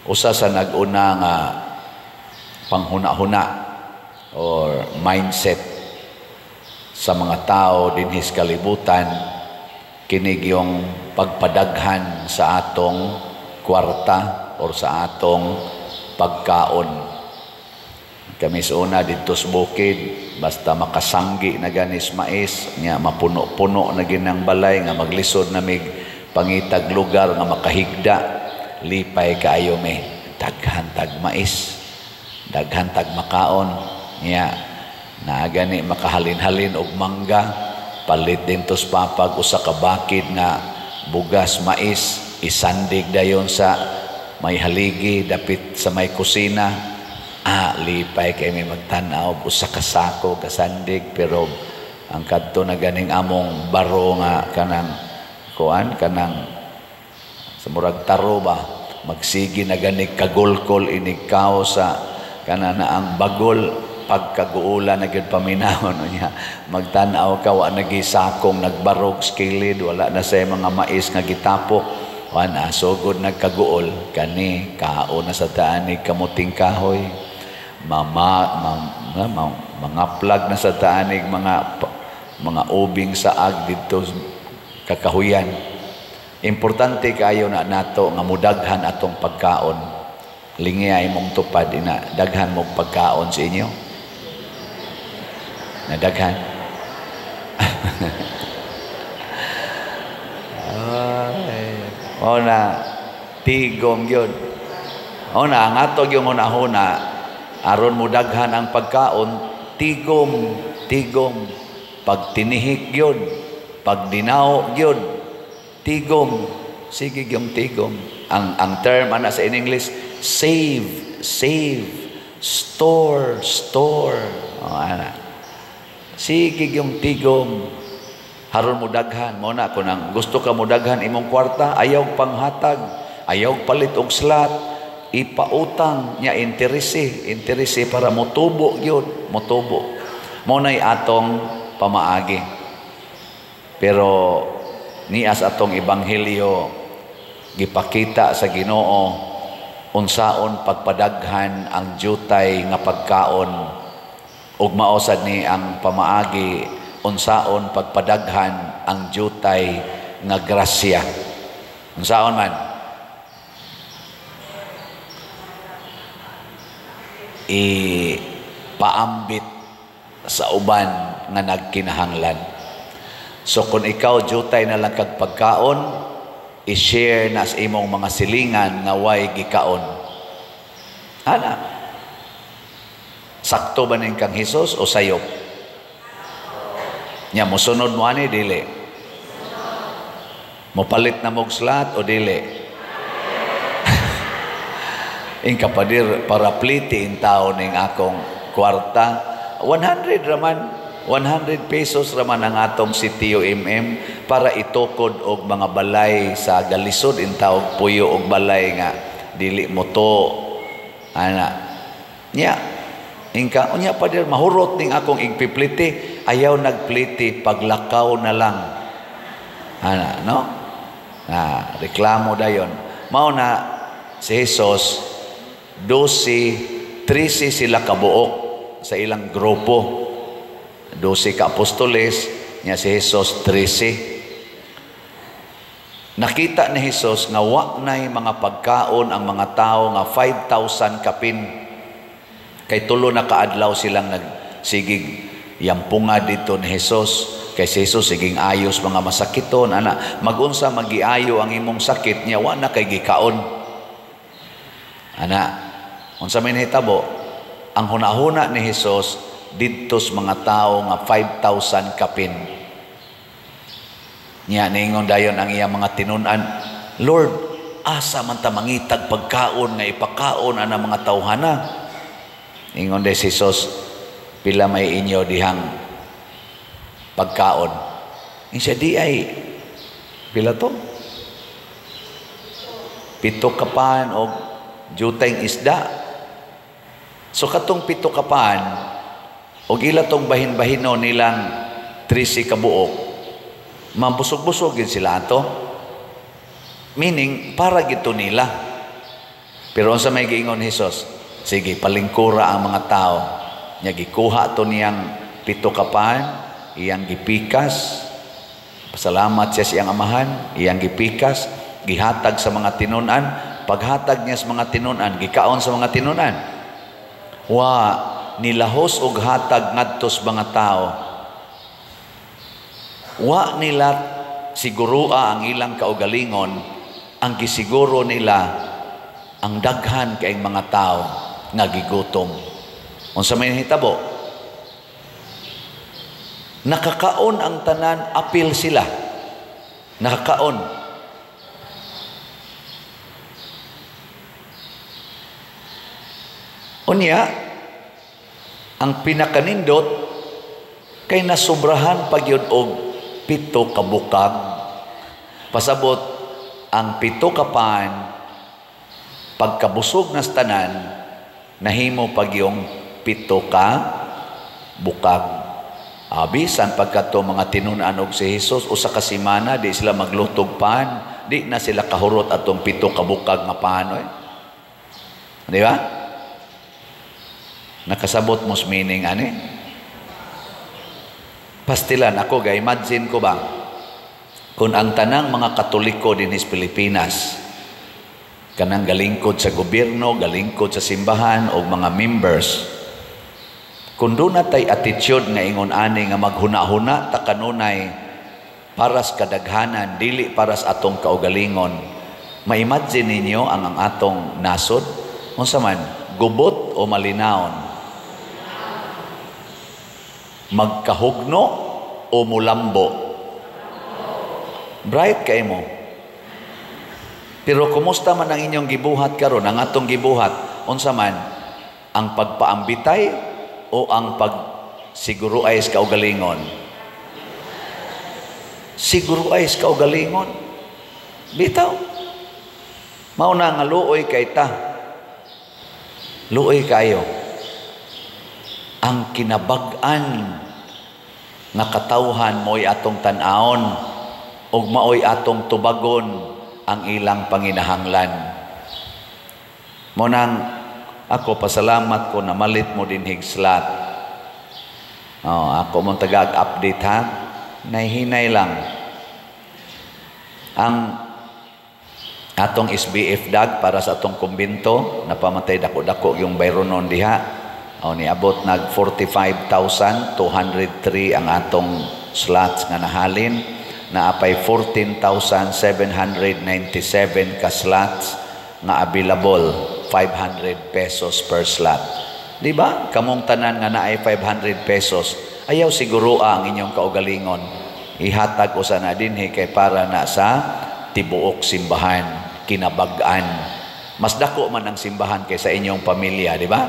Usa sa nag-una nga panghuna-huna or mindset sa mga tao dinhi sa kalibutan, kini yung pagpadaghan sa atong kwarta or sa atong pagkaon. Kami sa una didto sa bukid, basta makasanggi na ganis mais nya, mapuno-puno na ginang balay nga maglisod na mig pangitag lugar nga makahigda. Lipay kaayo mi, daghan tag mais, daghan tag makaon. Nya naa gani makahalin-halin og mangga, palit dinto sa papag usa ka bakid nga bugas mais, isandig dayon sa may haligi dapit sa may kusina. Lipay kay may magtan-aw usa ka sako kasandig, pero ang kadto na ganing among baro nga kanang kuan, kanang sa murag taro ba, magsige na ganig kagulkol inig kao sa kana na ang bagol, pagkaguula na gyud paminawon niya. Magtan-aw ka, wa nagi sakong nagbarog sa kilid, wala na say mga mais nga gitapok. Wan sugod nagkaguol kani, kaon na sa daanig kamuting kahoy, mama, ma, ma, mga plag na sa daanig mga ubing saag didto kakahuyan. Importante kayo na nato nga mudaghan atong pagkaon. Lingi ay mong tupad ina, daghan mong pagkaon sa inyo. Nadaghan. Ay, o na tigom gyud. O na ang ato gyud hunahuna aron mudaghan ang pagkaon, tigom, tigom, pagtinihik gyud, pagdinaw gyud, tigom, sige gyud tigom. Ang term ana sa in English, save, save, store, store. O ana. Sige gyud tigom. Haron mudaghan mo na kung ang gusto ka mudaghan imong kwarta, ayaw panghatag, ayaw palit og slot, ipautang nya interese, interese para motubo gyud, motubo. Mo nay atong pamaagi. Pero nias atong ebanghelyo, gipakita sa Ginoo unsaon pagpadaghan ang jutay nga pagkaon, ug mao sad ni ang pamaagi unsaon pagpadaghan ang jutay nga grasya. Unsaon man? Ipaambit sa uban nga nagkinahanglan. So kung ikaw jutay na lang kag pagkaon, i-share na sa imong mga silingan nga way gikaon. Ana. Sakto ba ning kang Hesus o sayop? Nya mosunod mo ani dili? Mopalit na mog slat o dili? Ing kapadir para pliti in taon ning akong kwarta, 100 raman, 100 pesos raman ang atong si Tio MM para itukod og mga balay sa galisod in taog puyo og balay nga dili mo to ana. Nya ingka unya padir mahurot ning akong igpipliti, ayaw nagpliti, paglakaw na lang ana, no? Na reklamo dayon. Mao na si Jesus, 12, 13 sila kabuok sa ilang grupo. 12 ka apostoles, nya si Jesus 13. Nakita ni Jesus nga wa nay mga pagkaon ang mga tao nga 5,000 kapin. Kay tulo na kaadlaw silang nagsigig yampunga dito ni Jesus. Kay si Jesus siging ayos mga masakiton ana, magunsa magiayo ang imong sakit niya wa na kay gikaon. Ana, unsa may nahitabo? Ang hunahuna ni Jesus didto sa mga tao nga 5,000 kapin. Nya ningon dayon ang iyang mga tinun-an, Lord, asa man ta mangitag pagkaon nga ipakaon ana mga tawhana? Ingon day si Jesus, pila may inyo dihang pagkaon? Insa di ay pila to? 7 ka pan og jutay isda. So katong 7 ka pan og ila tong bahin-bahino nilang 13 ka buok, mabusog-busog gid sila ato. Meaning para gito nila. Pero unsa may giingon Hesus? Sige, palingkura ang mga tao. Nya gikuha to niyang 7 ka pan, iyang gipikas. Pasalamat siya sa iyang amahan, iyang gipikas, gihatag sa mga tinun-an. Paghatag niya sa mga tinun-an, gikaon sa mga tinun-an. Wa nilahos og hatag ngadto sa mga tao. Wa nila siguroa ang ilang kaugalingon, ang gisiguro nila ang daghan kay mga tao nga gigutom. Unsa may nahitabo? Nakakaon ang tanan, apil sila. Nakakaon. Unya, ang pinakanindot kay nasubrahan pagyud og 7 ka bukag. Pasabot ang 7 ka pan, pagkabusog nas tanan, nahimo pagyong 7 ka bukag. Bisan pagkato mga tinun-an og si Hesus, usa ka semana di sila maglutog pan, di na sila kahurot atong 7 ka bukag nga pan, oy. Di ba? Nakasabot mo sa meaning ani? Pastilan ako, ga imagine ko ba kung ang tanang mga Katoliko dinhi sa Pilipinas kanang galingkod sa gobyerno, galingkod sa simbahan o mga members, kung doon na tay attitude nga ingon ani nga maghuna-huna ta kanunay para sa kadaghanan, dili para sa atong kaugalingon, ma-imagine ninyo ang atong nasod? Unsa man, gubot o malinaon? Magkahugno o mulambo? Bright kay mo. Pero kumusta man ang inyong gibuhat karon, ang atong gibuhat, unsa man, ang pagpaambitay o ang pagsiguro ay sa kaugalingon? Siguro ay sa kaugalingon. Bitaw. Mao na nga luoy kay ta. Luoy kayo. Ang kinabag-an nga katawhan mo'y atong tan-aon ug maoy atong tubagon ang ilang panginahanglan. Mo nang ako pasalamat ko na malit mo dinhig slot. Oh, ako mong tagag-update ha. Nahihinay lang. Ang atong SBF dag para sa atong kumbinto, napamatay dako-dako yung bayronon diha. O, niabot nag 45,203 ang atong slots nga nahalin. Naapay 14,797 ka slots nga available, 500 pesos per slot. Di ba? Kamong tanan nga naay 500 pesos, ayaw siguro ang inyong kaugalingon. Ihatag usa na dinhi kay para na sa tibuok simbahan, kinabag-an. Mas dako man ang simbahan kaysa inyong pamilya, di ba?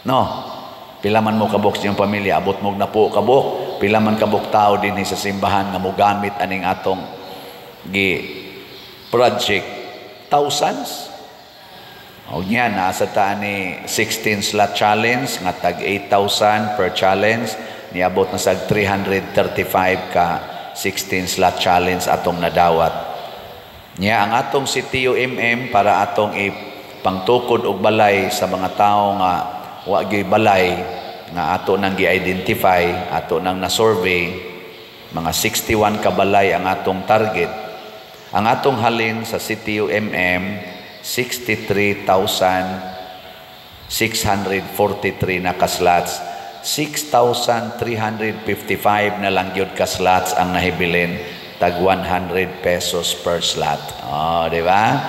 No. Pila man mo kabok sa inyong pamilya, abot mo na po kabok. Pila man kabok tao dinhi sa simbahan nga mogamit aning atong gi project, thousands. O niya, nasa ta ni 16 slot challenge nga tag 8,000 per challenge, niabot na sa 335 ka 16 slot challenge atong nadawat. Niya ang atong CTUMM para atong ipangtukod og balay sa mga tawo nga wa gyud balay nga ato nang gi-identify, ato nang na-survey, mga 61 ka balay ang atong target. Ang atong halin sa CTUMM 63,643 na ka-slots. 6,355 na lang gyud ka-slots ang nahibilin, tag 100 pesos per slot. Oh, di ba?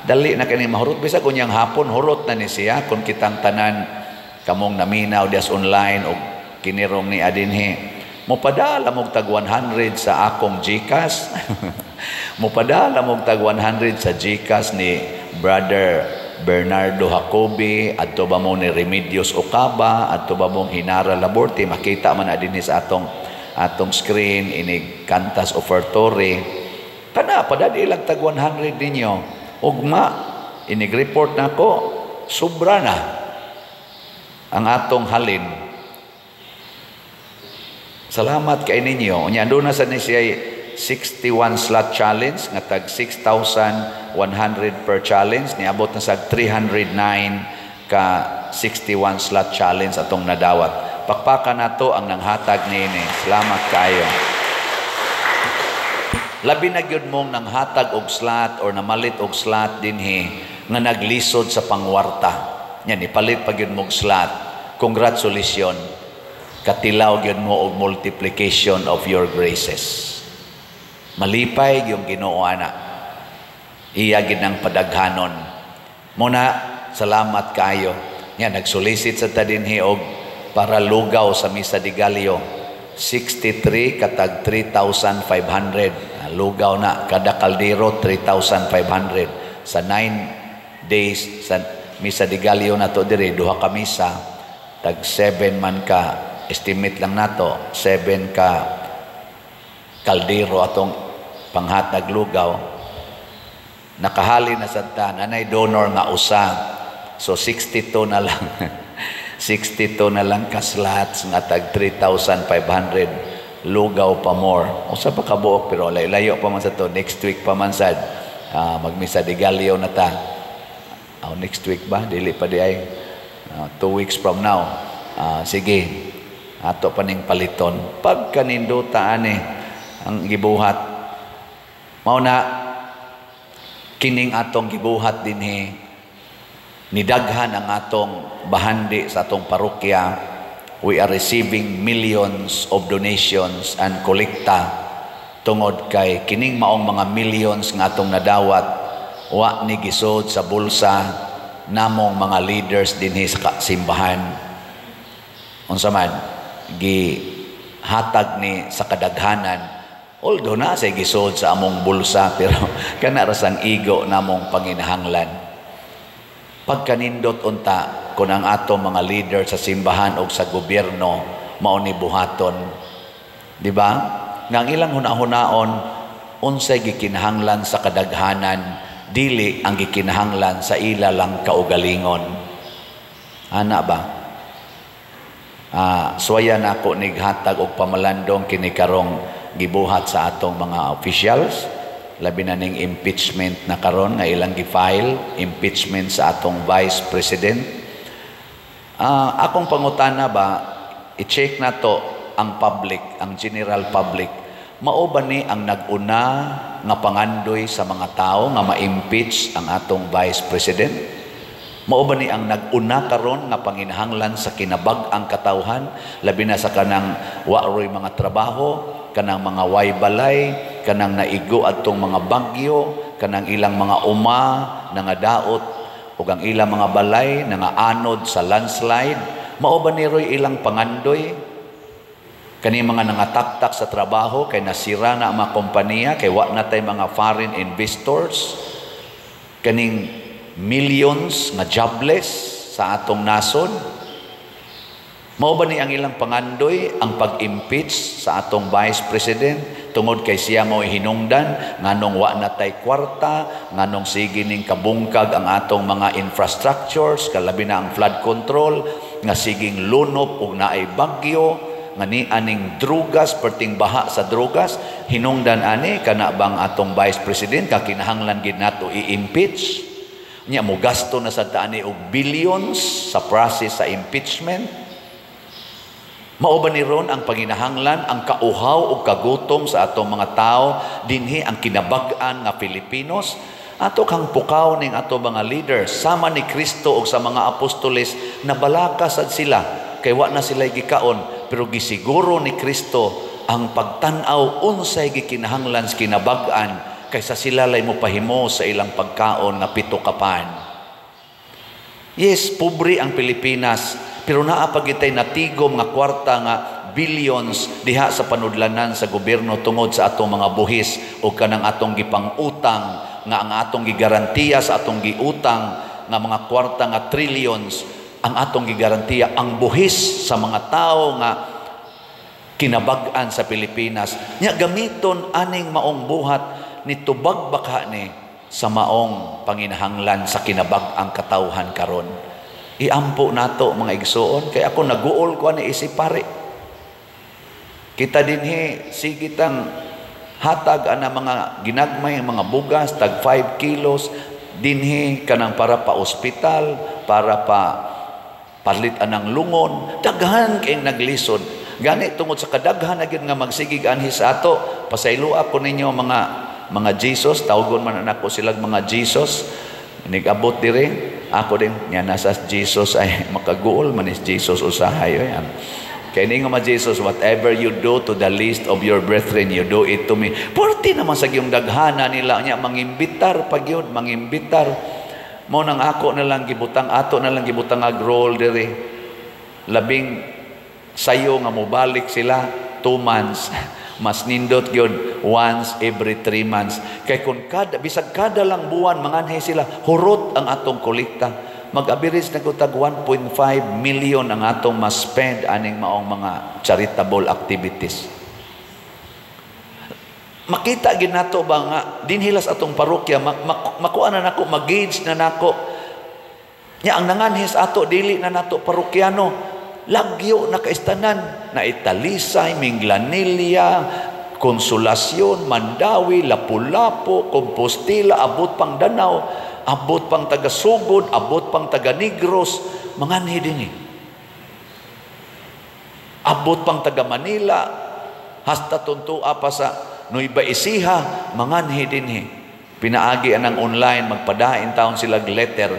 Dali na kini mahurot bisag unyang hapon hurot na ni siya kung kitang tanan kamong naminaw dias online og kinirong ni adinhi. Mopadala mog tag 100 sa akong GCash. Mopadala mog tag 100 sa GCash ni Brother Bernardo Jacobi, adto ba mo ni Remedios Ocaba, adto ba mong Hinara Laborte, makita man na dinhi sa atong screen inig Cantas Offertory. Kana padadi ilag tag 100 ninyo. Ugma inig report nako, sobra na ang atong halin. Salamat kay ninyo. Unya doon na sa ni siya 61 slot challenge nga tag 6,100 per challenge, niabot na sa 309 ka 61 slot challenge atong nadawat. Pakpakan nato ang nanghatag niini. Salamat kayo. Labi na gyud mong nanghatag og slot or namalit og slot dinhi nga naglisod sa pangwarta. Nya nipalit pa gyud mong slot. Congratulations. Katilaw gyud mo og multiplication of your graces. Malipay yung Ginoo ana. Iya gid ang padaghanon. Muna, salamat kayo. Nya nagsolicit sa ta dinhi og para lugaw sa Misa de Gallo. 63 katag 3,500. Lugaw na kada kaldero 3,500 sa 9 days sa Misa de Gallo na to diri, duha ka misa, tag 7 man ka, estimate lang nato, 7 ka kaldero atong panghatag lugaw. Nakahali na sa tan anay donor nga usa, so 62 na lang, 62 na lang ka slots nga tag 3,500, lugaw pa more. Usa pa kabuok, pero layo pa man sa to. Next week pa man sad magmisa de Gallo na ta. Oh, next week ba? Dili pa di ay 2 weeks from now. Sige, ato pa ning paliton. Pagkaninduta ani ang gibuhat. Mao na kining atong gibuhat dinhi, nidaghan ang atong bahandi sa atong parokya. We are receiving millions of donations and kolekta tungod kay kining maong mga millions nga atong nadawat, wa ni gisod sa bulsa namong mga leaders dinhi sa simbahan. Unsa man gihatag ni sa kadaghanan, although na sa gisod sa among bulsa, pero kana ra sang igo namong panginahanglan. Pagkanindot unta kung ang ato mga leader sa simbahan o sa gobyerno mao ni buhaton, di ba? Nga ang ilang hunahunaon, unsay gikinahanglan sa kadaghanan, dili ang gikinahanglan sa ila lang kaugalingon. Ana ba? Suwaya nako nighatag og pamalandong kini karong gibuhat sa atong mga officials, labi na ning impeachment na karon nga ilang gi-file, impeachment sa atong vice president. Akong pangutana ba, i-check na to ang public, ang general public, mao ba ni ang nag-una nga pangandoy sa mga tao nga ma-impeach ang atong vice president? Mao ba ni ang nag-una karon nga panginahanglan sa kinabag-ang katawhan, labi na sa kanang wa roy mga trabaho, kanang mga way balay, kanang naigo adtong mga bagyo, kanang ilang mga uma nangadaot ug ang ilang mga balay nangaanod sa landslide? Mao ba ni roy ilang pangandoy? Kani mga nangataktak sa trabaho kay nasira na ang mga kompanya kay wa na tay mga foreign investors, kaning millions nga jobless sa atong nasod, mao ba ni ang ilang pangandoy ang pag-impeach sa atong vice president tungod kay siya mo hinungdan nganong wa na tay kwarta, nganong sige ning kabungkag ang atong mga infrastructures, kalabi na ang flood control nga siging lunop ug naay bagyo, nga ni aning drugas, perting baha sa drugas? Hinungdan ani kana bang atong vice president ka kinahanglan gid nato i-impeach? Nya mo gasto na sad ta ani og billions sa process sa impeachment. Mao ba ni ron ang panginahanglan, ang kauhaw ug kagutom sa atong mga tao dinhi, ang kinabag-an nga Filipinos? Ato kang pukaw ning ato mga leaders, sama ni Kristo ug sa mga apostoles, nabalaka sad sila kay wa na sila gikaon, pero gisiguro ni Kristo ang pagtan-aw unsay gikinahanglan sa kinabag-an kaysa sila lay mo pahimo sa ilang pagkaon nga pito ka pan. Yes, pobre ang Pilipinas, pero naa pa gitay natigom nga kwarta nga billions diha sa panudlanan sa gobyerno tungod sa atong mga buhis o kanang atong gipang-utang, nga ang atong gigarantiya sa atong giutang nga mga kwarta nga trillions, ang atong gigarantiya ang buhis sa mga tao nga kinabag-an sa Pilipinas. Nya gamiton aning maong buhat ni tubag baka ni sa maong panginahanglan sa kinabag-ang katawhan karon? Iampo nato, mga igsuon, kay ako naguol ko ani isip pare. Kita dinhi sige tang Hatag ana mga ginagmay, mga bugas tag 5 kilos dinhi kanang para pa ospital, para pa palit anang lungon. Daghan kay naglisod. Gani tungod sa kadaghan na gyud nga magsigig anhi sa ato, pasayloa ko ninyo mga Jesus, tawgon man nako silang mga Jesus. Nigabot dire, ako din nya nasa Jesus ay makaguol man is Jesus usahay oy. Kay ningo ma Jesus, "Whatever you do to the least of your brethren, you do it to me." Porti naman sa yung daghana nila nya mangimbitar pag yun, mangimbitar. Mo nang ako na lang gibutang, ato na lang gibutang ag role diri. Labing sayo nga mobalik sila 2 months. Mas nindot yun once every 3 months. Kay kung kada, bisag kada lang buwan manganhi sila, hurot ang atong kolekta. Mag-average na tag 1.5 million ang atong ma-spend aning maong mga charitable activities. Makita gid nato ba nga dinhilas atong parokya, makuha na nako, mag-gauge na nako. Nya ang nanganhis ato dili na nato parokyano, lagyo na kaistanan na Italisay, Minglanilla, Consolacion, Mandaue, Lapu-Lapu, Compostela, abot pang Danao, abot pang taga-Sugod, abot pang taga Negros, manganhi din eh. Abot pang taga Manila, hasta tuntua pa sa Nueva Ecija, manganhi din eh. Pinaagi anang online, magpadain taon sila letter.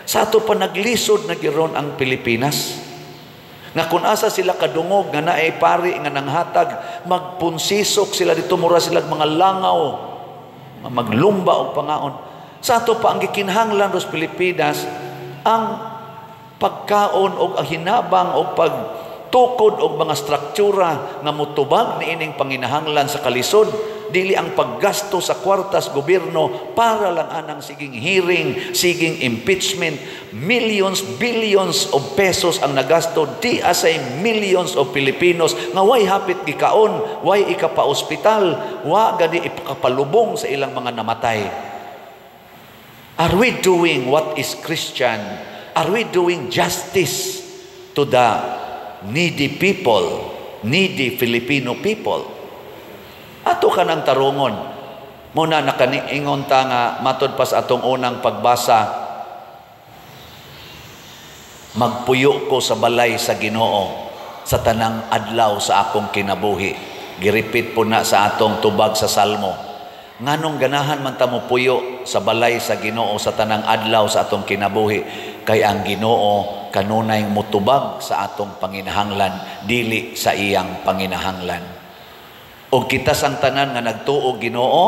Sa ato pa naglisod na giron ang Pilipinas. Nga kung asa sila kadungog nga naay pari nga nanghatag, magpunsisok sila dito, mura sila mga langaw, maglumba og pangaon. Sa ato pa ang gikinahanglan ros Pilipinas ang pagkaon og ang hinabang og pagtukod og mga struktura nga motubag niining panginahanglan sa kalisod, dili ang paggasto sa kwartas gobyerno para lang anang siging hearing, siging impeachment. Millions, billions of pesos ang nagasto, di asay millions of Pilipinos nga way hapit gikaon, way ikapa-ospital, wa gani ipakapalubong sa ilang mga namatay. Are we doing what is Christian? Are we doing justice to the needy people, needy Filipino people? Ato ka ng tarungon. Muna nakaniingon ta nga matod pas atong unang pagbasa, magpuyo ko sa balay sa Ginoo sa tanang adlaw sa akong kinabuhi. Girepit po na sa atong tubag sa Salmo. Nganong ganahan man ta mo puyo sa balay sa Ginoo sa tanang adlaw sa atong kinabuhi? Kay ang Ginoo kanunay mutubag sa atong panginahanglan, dili sa iyang panginahanglan. Og kita sang tanan nga nagtuo Ginoo,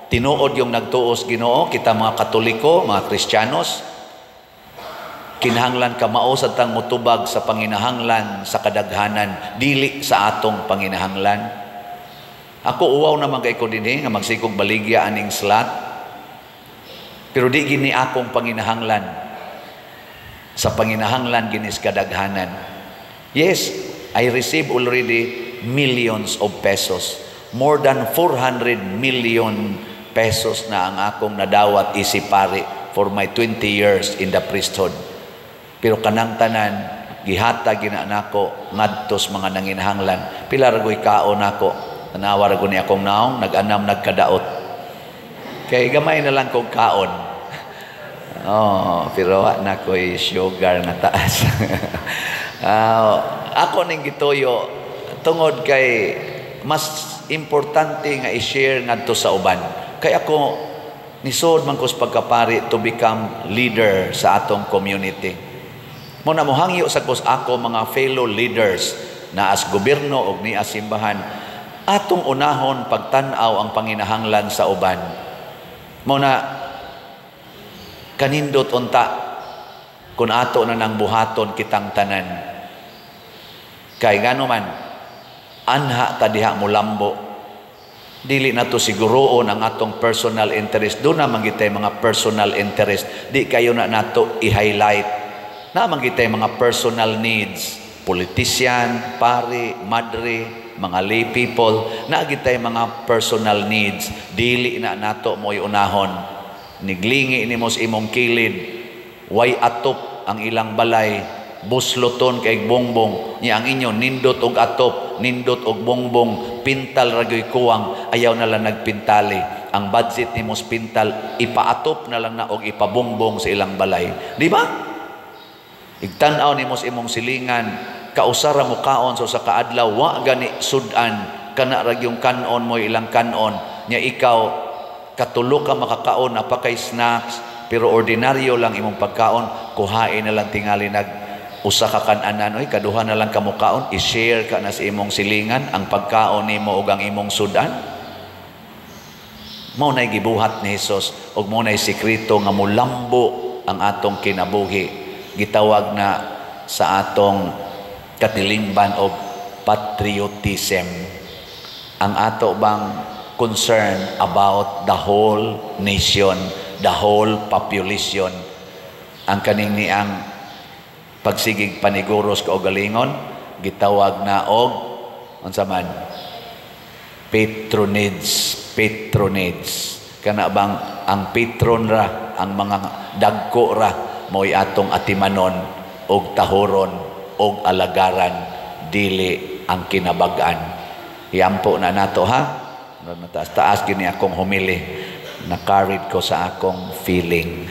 tinuod yung nagtuo sa Ginoo, kita mga Katoliko, mga Kristiyanos, kinahanglan ka mao sa tang mutubag sa panginahanglan sa kadaghanan, dili sa atong panginahanglan. Ako uwaw naman kay ko dinhi nga magsikog baligya aning slot. Pero di gini akong panginahanglan. Sa panginahanglan ginis kadaghanan. Yes, I receive already millions of pesos. More than 400 million pesos na ang akong nadawat isip pari for my 20 years in the priesthood. Pero kanang tanan, gihatag gina nako ngadto sa mga nanginahanglan. Pila ra goy kaon nako. Tanawa ra ni akong naong, nag-anam nagkadaot. Kay gamay na lang kog kaon. Oh, pero wa na ko'y sugar na taas. Ako ning gituyo tungod kay mas importante nga i-share ngadto sa uban. Kay ako nisod man ko sa pagkapari to become leader sa atong community. Mo na mohangyo sa kos ako mga fellow leaders na as gobyerno og ni as simbahan, atong unahon pagtan-aw ang panginahanglan sa uban. Mo na kanindot unta kung ato na nang buhaton kitang tanan. Kay ngano man anha ta diha mulambo, dili na to siguroon ang atong personal interest. Doon na man gitay mga personal interest, di kayo na nato i-highlight na man gitay mga personal needs, politician, pari, madre, mga lay people, na gitay mga personal needs, dili na nato mo unahon. Niglingi nimo sa imong kilid, way atop ang ilang balay, busloton kay bongbong nya, ang inyo nindot og atop. Nindot og bongbong, pintal ra gyoy kuwang, ayaw na lang nagpintali. Ang budget nimo sa pintal, ipaatop na lang na og ipabongbong sa ilang balay. Di ba? Igtan-aw nimo sa imong silingan, kausara mo kaon sa usa ka adlaw, wa gani sud-an, kana ra gyung kanon mo, ilang kanon nya. Ikaw, katulo ka makakaon na pa kay snacks, pero ordinaryo lang imong pagkaon. Kuhain na lang tingali nag usa ka kan-anan, oy, kaduha na lang ka mokaon. I-share ka na sa imong silingan ang pagkaon nimo ug ang imong sudan. Mao nay gibuhat ni Hesus ug mao nay sekreto nga mulambo ang atong kinabuhi. Gitawag na sa atong katilingban og patriotism, ang ato bang concern about the whole nation, the whole population. Ang kaning niang pagsigig paniguros kaugalingon, gitawag na og unsa man? Patronage, patronage. Kana bang ang patron ra, ang mga dagko ra mo'y atong atimanon og tahuron og alagaran, dili ang kinabag-an. Yampo na nato, ha. Taas taas gini akong humili, na-carried ko sa akong feeling.